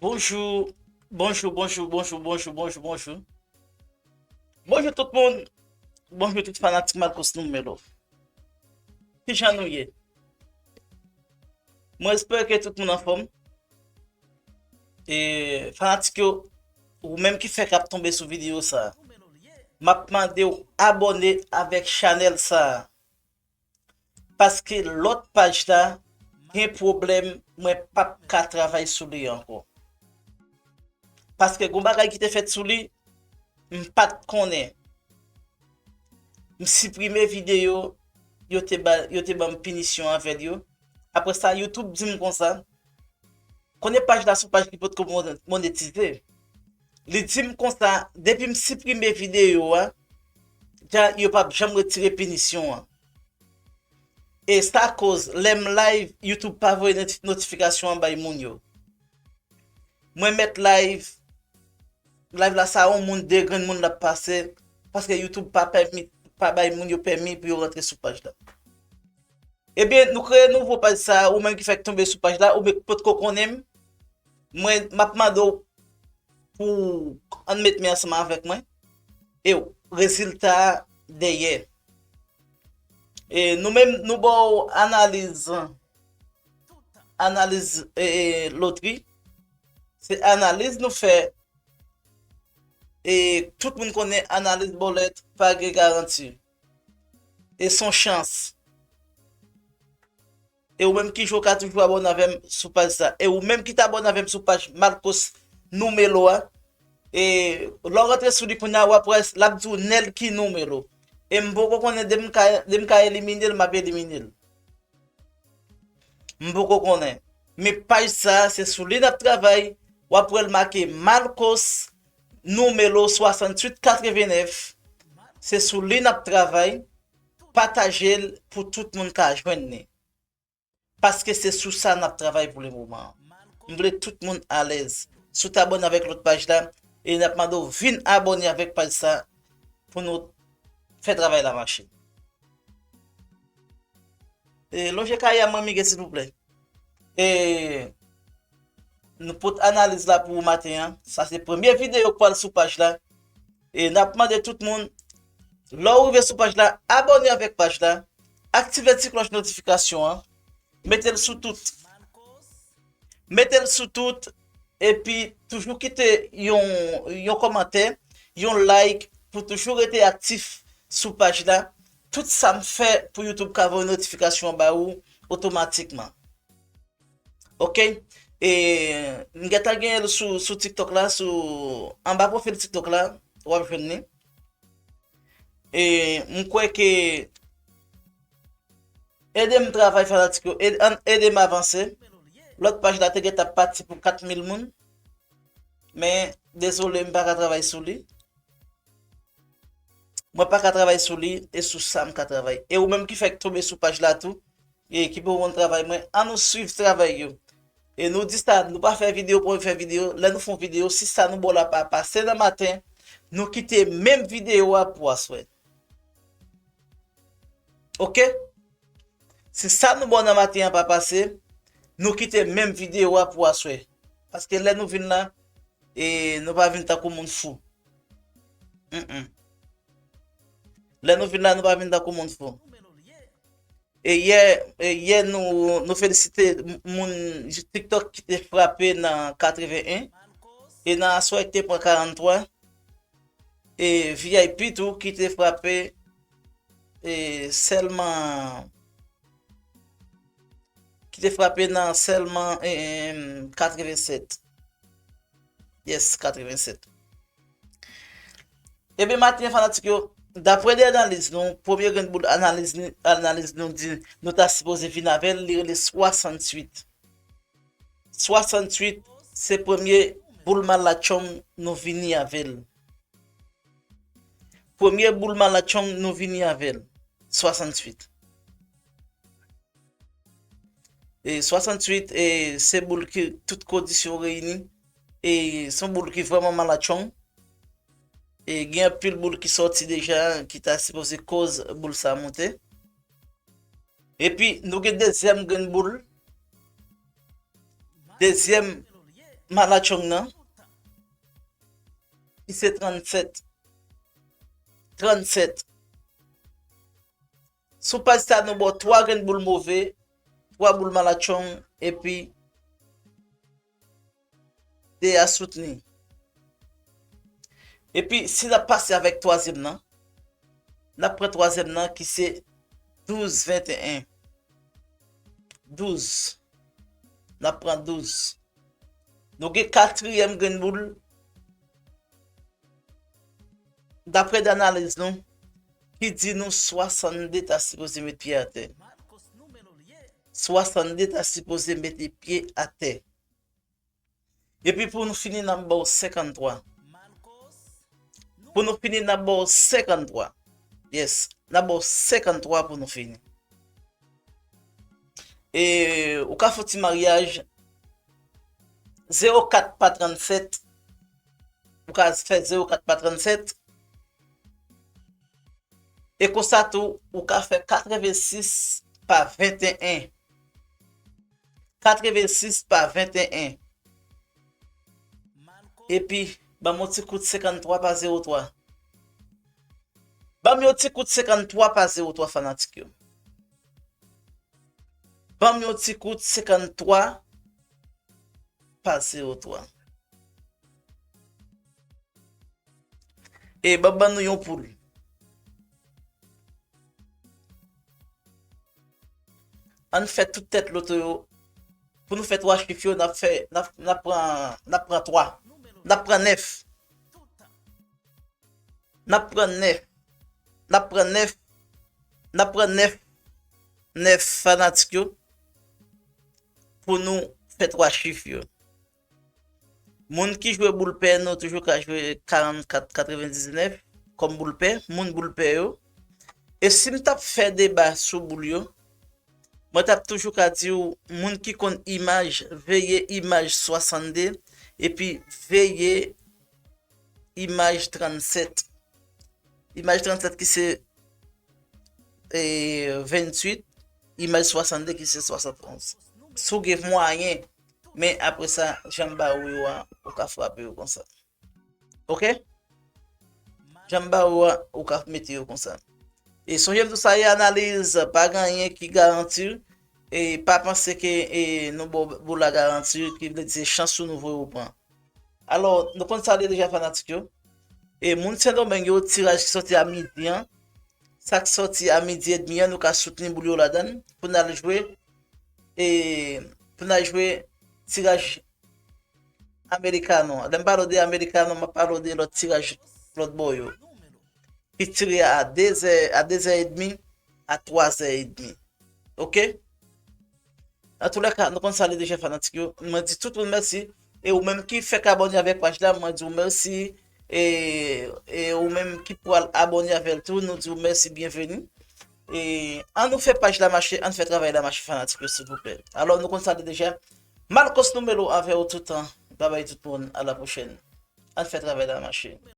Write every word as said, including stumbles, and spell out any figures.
Bonjou, bonjou, bonjou, bonjou, bonjou, bonjou, bonjou. Bonjou tout moun. Bonjou tout fanatik Malcos Numelo. Kijan nou ye? Mwen espere ke tout moun anfòm. E fanatik yo, ou menm ki fèk ap tonbe sou videyo sa, m ap mande w abòne avèk chanèl sa. Paske lòt paj la gen pwoblèm, mwen p ap ka travay sou li ankò. Paske gon bagay ki te fèt sou li, m pa t konnen. M siprime videyo, yo te ba, yo te ban m pinisyon avè l yo. Apre sa, YouTube di m konsa, konnen paj la se yon paj ki potko mo-, monetize. Li di m konsa, depi m siprime videyo a, dja yo p ap janm retire pinisyon an. E sa koz, lè m live, YouTube pa voye noti-, notifikasyon an bay moun yo. Mwen mèt live, live la sa yon moun, de grenn moun l ap pase, paske YouTube pa pèmi, pa bay moun yo pèmi pou yo rantre sou paj la. Ebyen, nou kreye nouvo paj sa, ou menm ki fèk tonbe sou paj la, ou menm ki potko konnen m, mwen, m ap mande w pou ann met men ansanm avèk mwen, e w, rezilta a dèyè. E nou menm, nou ba w analiz, analiz, e, e, lotri. Se analiz nou fè, e tout moun konnen analiz bòlèt pa gen garanti. E se yon chans. E ou menm ki jwe, w ka toujou abòne avè m sou paj sa. E ou menm ki t abòne avè m sou paj Malcos Numelo a, e lè w rantre sou li kounye a, w ap wè l ap di w Nelky Numelo. E m poko konnen, depi m ka, depi m ka elimine l, m ap elimine l. M poko konnen. Men paj sa, se sou li n ap travay. W ap wè l make Malcos Numelo swasanntuit katrevenèf. Se sou li n ap travay. Pataje l pou tout moun ka jwenn li. Paske se sou sa n ap travay pou le moman. M vle tout moun alèz. Si w t abòne avèk lòt paj la, e n ap mande w vin abòne avèk paj sa pou nou fè travay la mache. E, lonje kay a mwen, Miguel, silvouplè. E, nou pot analiz la pou maten an. Sa se premye videyo k pral sou paj la. E n ap mande tout moun, lè w rive sou paj la, abòne avèk paj la, aktive ti klòch notifikasyon an, mete l sou tout. Mete l sou tout, epi toujou kite yon, yon kòmantè, yon like, pou toujou rete aktif sou paj la. Tout sa m fè pou YouTube ka voye notifikasyon ba ou otomatikman. Oke? E m gentan genyen l sou, sou TikTok la, sou, anba pwofil TikTok la, w ap jwenn li. E m kwè ke ede m travay, fanatik yo, ed-, ann ede m avanse. Lòt paj la te gentan pati pou kat mil moun. Men, dezole, m pa ka travay sou li. Mwen pa ka travay sou li, e sou sa m ka travay. E ou menm ki fèk tonbe sou paj la tou, e ki poko konn travay mwen, ann nou swiv travay yo. E nou di sa, nou pa fè videyo pou nou fè videyo. Lè nou fè yon videyo, si sa nou ba w la pa pase nan maten, nou kite menm videyo a pou aswè. Oke? Si sa nou ba w nan maten an pa pase, nou kite menm videyo a pou aswè. Paske lè nou vin la, e nou pa vin tankou moun fou. Mm-mm. Lè nou vin la, nou pa vin tankou moun fou. E yè, e yè nou, nou felisite m-, moun TikTok ki te frape nan katreven en. E nan aswè ki te pran karanntwa. E V I P tou ki te frape, e sèlman, ki te frape nan sèlman, e, e, katreven sèt. Yes, katreven sèt. Ebyen, maten, fanatik yo, daprè de analiz nou, premye grenn boul analiz, analiz nou di nou ta sipoze vin avè l, li rele swasanntuit. Swasanntuit, se premye boul malatchong nou vini avè l. Premye boul malatchong nou vini avè l. Swasanntuit. E swasanntuit, e se boul ki tout kondisyon reyini. E se yon boul ki vrèman malatchong. E gen anpil boul ki sòti deja, ki ta sipoze koz boul sa monte. Epi, nou gen dezyèm grenn boul. Dezyèm Malachong nan, ki se trannsèt. Trannsèt. Sou paj sa, nou ba w twa grenn boul move, twa boul malachong, epi de a soutni. Epi, si n ap pase avèk twazyèm nan, n ap pran twazyèm nan ki se douz venteyen. Douz. N ap pran douz. Nou gen katriyèm grenn boul, daprè analiz nou, ki di nou swasannde ta sipoze met pye atè. Swasannde ta sipoze mete pye atè. Epi pou nou fini, n ap ba w senkanntwa. Pou nou fini, n ap ba w senkanntwa. Yes, n ap ba w senkanntwa pou nou fini. E ou ka fè yon ti maryaj, zewo kat pa trannsèt. Ou ka fè zewo kat pa trannsèt. E konsa tou, ou ka fè katrevensis pa venteyen. Katrevensis pa venteyen. Epi, ban m yon ti kout senkanntwa pa zewo twa. Ban m yon ti kout senkanntwa pa zewo twa, fanatik yo. Ban m yon ti kout senkanntwa pa zewo twa. E ban, ban nou yon poul. Ann fè tout tèt loto yo. Pou nou fè twa chif yo, n ap fè, n ap, n ap pran, n ap pran twa. N ap pran nèf. N ap pran nèf. N ap pran nèf. N ap pran nèf. Nèf, fanatik yo. Pou nou fè twa chif yo. Moun ki jwe boul pè, nou toujou ka jwe karannkat katrevendiznèf kòm boul pè, moun boul pè yo. E si m t ap fè deba sou boul yo, mwen t ap toujou ka di w, moun ki konn imaj, veye imaj swasannde, epi veye imaj trannsèt. Imaj trannsèt ki se, e, venntuit, imaj swasannde ki se swasantonz. Si w gen mwayen, men apre sa, jan m ba ou yo a, ou ka frape yo konsa. Oke? Jan m ba ou a, ou ka mete yo konsa. E sonje m tou sa, e analiz, pa gen anyen ki garanti. E pa panse ke, e, nou ba w boul la garanti, ki vle di se chans ou nou voye ou pran. Alò, nou konn sa l ye deja, fanatik yo. E moun Sendomeng yo, tiraj ki sòti a midi an, sa k sòti a midi edmi an, nou ka soutni boul yo ladan l pou n al jwe, e pou n al jwe tiraj amerikano. Lè m pale w de amerikano, m ap pale w de lòt tiraj lòt bò yo. Ki tire a dezè, a dezè edmi, a twazè edmi. Oke? Antoulèka, nou konn sa l ye deja, fanatik yo. Mwen di tout moun mèsi. E ou menm ki fèk abòne avèk paj la, mwen di w mèsi. E, e ou menm ki pral abòne avè l tou, nou di w mèsi, byenveni. E ann nou fè paj la mache, ann fè travay la mache, fanatik yo, silvouplè. Alò, nou konn sa l ye deja. Malkos Numelo avè w toutan. Babay tout moun, a la pwochèn. Ann fè travay la mache.